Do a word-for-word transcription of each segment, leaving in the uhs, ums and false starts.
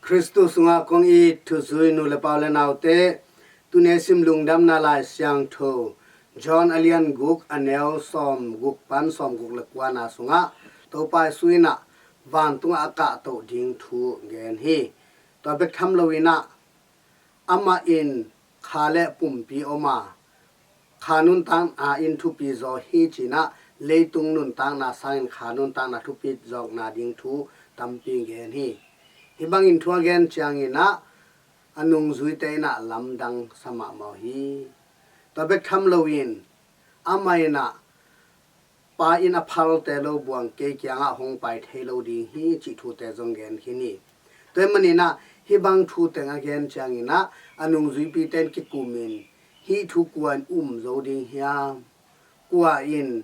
Khristu sungah kong it thuzui nu le pa u le naute, tuni sim lungdamna Lai Siangtho John a lian guk, a neu sawm guk pan sawm guk le kuana sungah Topa Jesu in ah vantungah a kahtoh ding thu gen hi. Tua bek tham loin ah amah in kha le pumpi om a, kha nuntakna in thupi zaw hi ci-in ah, leitung nuntakna sangin kha nuntakna thupi zawkna ding thu tampi gen hi. Hih bangin thu a gen ciangin ah a nungzuite in ah lamdang sa mahmah uh hi. Tua bek tham loin amah in ah Pa in a phalte lo buang kei kiangah hong pai thei lo ding hi cih thute zong gen khin hi. Tua ahih manin ah hih bang thu teng a gen ciangin ah a nungzuipite in kikumin hih thu kua in um zo ding hiam, kua in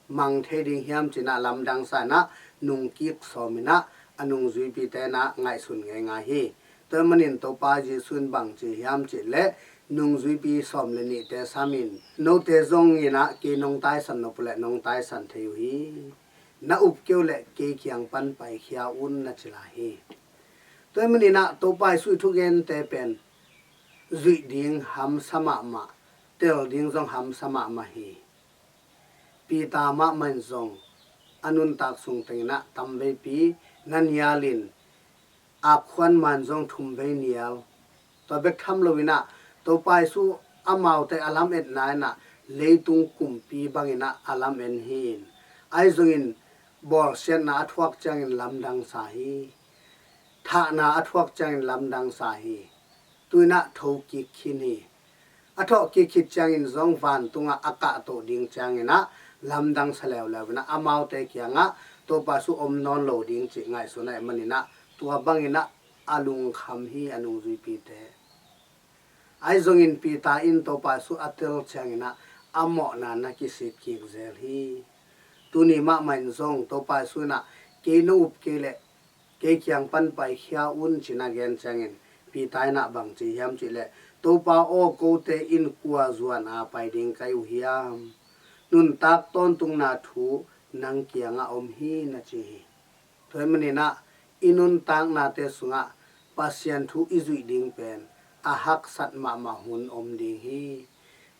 mang thei ding hiam ci-in ah lamdang sa in ah nungkik sawmin ah a nungzuipite in ah ngaihsun ngeingai hi. Tua ahih manin Topa Jesu in bang ci hiam cih leh, nungzuipi sawm le nihte samin, note zong in ah kei nong taisan nop uh leh nong taisan thei uh hi. Na up kei uh leh kei kiang pan paikhia un, na ci lai hi. Tua ahih manin ah Topa Jesu i thugente pen zuih ding hamsa mahmah, tel ding zong hamsa mahmah hi. Peter mahmah in zong a nuntak sung tengin ah tamveipi na nialin, akhuan man zong thumvei nial. Tua bek tham loin ah Topa Jesu amaute a lametna in ah leitung kumpi bangin ah a lamen hi. Ahi zongin bawlsiatna a thuak ciangin lamdang sa hi. Thahna a thuak ciangin lamdang sa hi. Tu-in ah thokik khin hi. A thawhkik khit ciangin zong vantungah a kahtoh ding ciangin ah lamdang sa leuleu in ah amaute kiangah Topa Jesu om nawn lo ding cih ngaihsun ahih manin ah tua bangin ah a lungkham hi a nungzuipite. Ahi zongin Peter in Topa Jesu a tel ciangin ah a mawhna na kisikkik zel hi. Tuni mahmah in zong Topa Jesu in ah kei nong up kei leh kei kiang pan paikhia un ci-in a gen ciangin Peter in ah bang ci hiam cih leh, Topa aw, kote in kua zuan a pai ding ka hi uh hiam? Nuntak tawntungna thu nang kiangah om hi, na ci hi. Tua ahih manin ah i nuntaknate sungah Pasian thu i zuih ding pen a haksat mahmah hun om ding hi.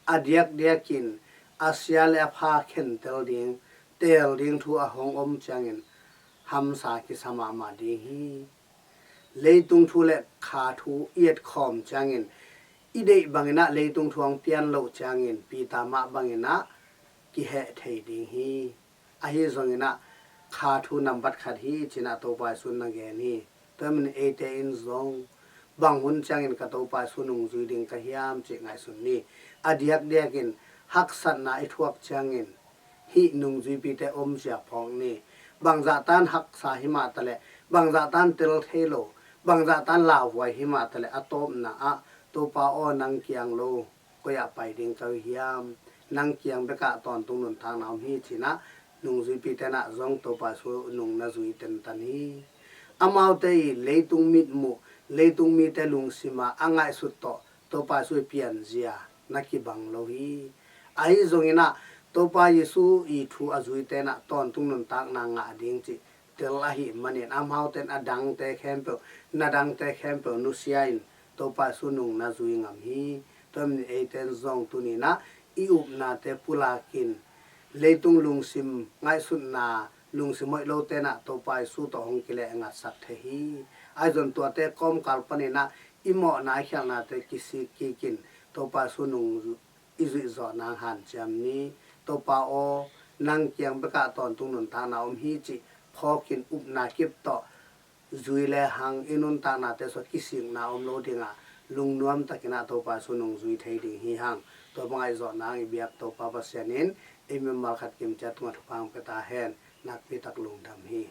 A diakdiakin a sia le a pha khentel ding, teel ding thu a hong om ciangin hamsa kisa mahmah ding hi. Leitung thu le kha thu i etkhawm ciangin i deih bangin ah leitung thu hong pian loh ciangin Peter mah bangin ah kiheh thei ding hi. Ahi zongin ah kha thu nambat khat hi ci-in ah Topa Jesu in na gen hi. Tua ahih manin eite in zong bang hun ciangin ka Topa Jesu nungzui ding ka hiam cih ngaihsun ni. A diakdiakin haksatna i thuak ciangin hih nungzuipite omzia phawk ni. Bangzah tan haksa hi mah taleh, bangzah tan tel thei lo, bangzah tan lauhuai hi mah taleh a tawpna ah Topa aw, nang kiang lo koi ah pai ding ka hi uh hiam? Nang kiang bekah tawntung nuntakna om hi ci-in ah nungzuipite in ah zong Topa Jesu nung na zui tentan hi. Amaute i leitung mitmuh, leitung mite lungsima a ngaihsut tawh Topa Jesu i pianzia na kibang lo hi. Ahi zongin ah Topa Jesu i thu a zuite in ah tawntung nuntakna ngah ding cih tel ahih manin amaute in a dangte khempeuh, na dangte khempeuh nusia in Topa Jesu nung na zui ngam hi. Tua ahih manin eite in zong tuni-in ah i upnate pulakin leitung lungsim ngaihsutna, lungsim hoih lote in ah Topa Jesu tawh hong kileh ngatsak thei hi. Ahi zong tuate kawmkal panin ah i mawhna i khialhnate kisik kikin Topa Jesu nung i zuih zawh nang hanciam ni. Topa aw, nang kiang bekah tawntung nuntakna om hi cih phawkin upna kip tawh zui le hang i nuntaknate sungah kisikna om lo ding a, lungnuam takin ah Topa Jesu nung zui thei ding hi hang. Tua bang ngaihzawh nang i biak Topa Pasian in ei mimal khat kim ciat tungah thupha hong pia ta hen. Nakpi tak lungdam hi.